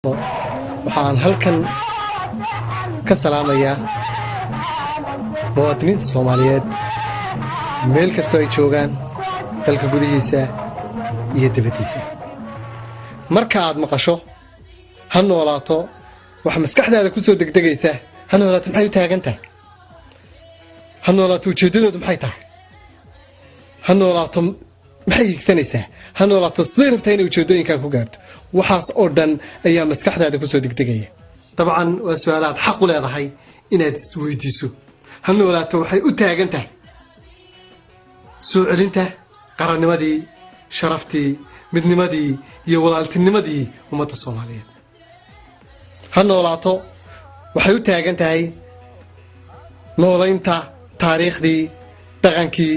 Waxaan halkan ka salaamayaa muwaadiniinta Soomaaliyeed meel kastoo ay joogaan, dalka gudihiisa iyo dibaddiisa. Marka aad maqasho "Ha noolaato", waxaa maskaxdaada ku soo degdegaysa: Ha noolaato maxay u taagan tahay? Ha noolaato ujeeddadoodu maxay tahay? Ha noolaato maxay higsanaysaa? Ha noolaato siday rabtaa inay ujeeddooyinkaa ku gaarto? Waxaas oo dhan ayaa maskaxdaada ku soo degdegaya. Dabcan waa su-aalaad xaq u leedahay inaad isweydiiso. Ha noolaato waxay u taagan tahay soo celinta qarannimadii, sharaftii, midnimadii iyo walaaltinimadii ummadda Soomaaliyeed. Ha noolaato waxay u taagan tahay noolaynta taariikhdii, dhaqankii,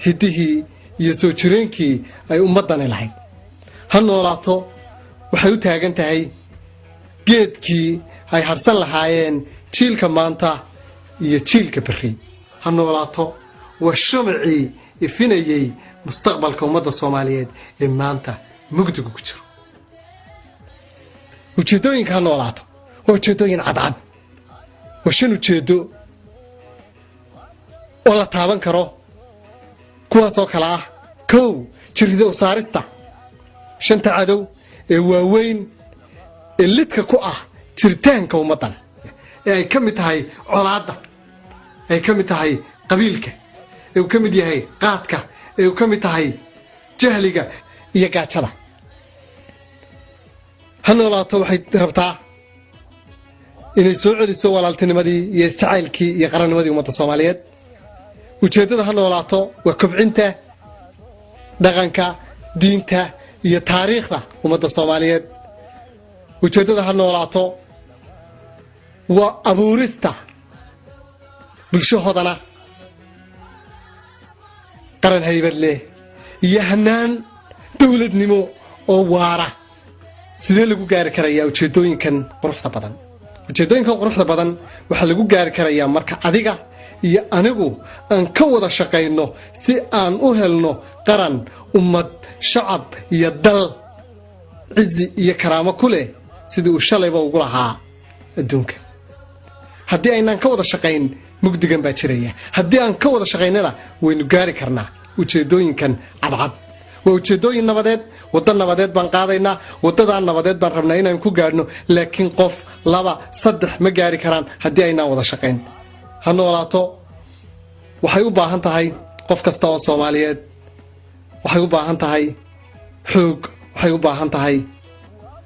hiddihii iyo soo jireenkii ay ummaddani lahayd. Ha noolaato waxay u taagan tahay geedkii ay harsan lahaayeen jiilka maanta iyo jiilka berri. Ha noolaato waa shumacii ifinayey mustaqbalka ummadda Soomaaliyeed ee maanta mugdiga ku jiro. Ujeeddooyinka ha noolaato waa ujeeddooyin cadcad, waa shan ujeeddo oo la taaban karo, kuwaasoo kale ah: kow, jirrida u saarista shanta cadow ee waaweyn ee lidka ku ah jiritaanka ummaddan, ee ay ka mid tahay colaadda, ay ka mid tahay qabiilka, ee uu ka mid yahay qaadka, ee uu ka mid tahay jahliga iyo gaajada. Ha noolaato waxay rabtaa inay soo celiso walaaltinimadii iyo isjacaylkii iyo qarannimadii ummadda Soomaaliyeed. Ujeeddada ha noolaato waa kobcinta dhaqanka, diinta iyo taariikhda ummadda Soomaaliyeed. Ujeeddada ha noolaato waa abuurista bulshahoodana, qaran haybad leh iyo hanaan dowladnimo oo waara. Sidee lagu gaari karayaa ujeeddooyinkan quruxda badan? Ujeeddooyinkan quruxda badan waxaa lagu gaari karayaa marka adiga iyo anigu aan ka wada shaqayno si aan u helno qaran, ummad, shacab iyo dal cizi iyo karaamo ku leh sidii uu shalayba ugu lahaa adduunka. Haddii aynaan ka wada shaqayn, mugdigan baa jiraya. Haddii aan ka wada shaqaynana, waynu gaari karnaa ujeeddooyinkan cadcad. Waa ujeeddooyin nabadeed. Waddo nabadeed baan qaadaynaa, waddadaa nabadeed baan rabnaa inaan ku gaadhno, laakiin qof, laba, saddex ma gaari karaan haddii aynaan wada shaqayn. Ha noolaato waxay u baahan tahay qof kasta oo Soomaaliyeed. Waxay u baahan tahay xoog, waxay u baahan tahay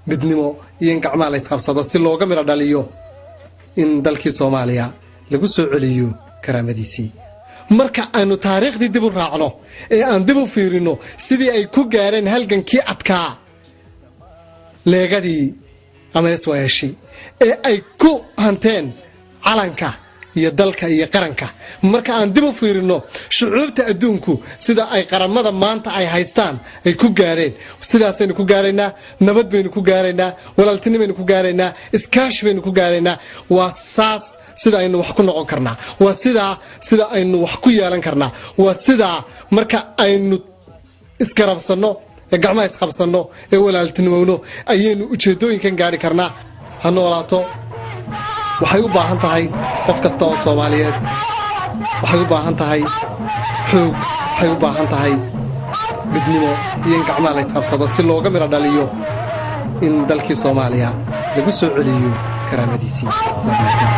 midnimo iyo in gacmaha la isqabsado si looga midho dhaliyo in dalkii Soomaaliya lagu soo celiyo karaamadiisii. Marka aynu taariikhdii dib u raacno ee aan dib u fiirino sidii ay ku gaareen halgankii adkaa leegadii ama SYL ee ay ku hanteen calanka iyo dalka iyo qaranka, marka aan dib u fiirino shucuubta adduunku sida ay qaramada maanta ay haystaan ay ku gaareen, sidaasaynu ku gaaraynaa. Nabad baynu ku gaaraynaa, walaaltinimaynu ku gaaraynaa, iskaashi baynu ku gaaraynaa. Waa saas sida aynu wax ku noqon karnaa, waa sidaa sida aynu wax ku yeelan karnaa, waa sidaa marka aynu isgarabsanno ee gacmaha isqabsanno ee walaaltinimowno ayaynu ujeeddooyinkan gaari karnaa. Ha noolaato waxay u baahan tahay qof kasta oo Soomaaliyeed. Waxay u baahan tahay xoog, waxay u baahan tahay midnimo iyo in gacmaha la isqabsado si looga midho dhaliyo in dalkii Soomaaliya lagu soo celiyo karaamadiisii. Waa mahadsan.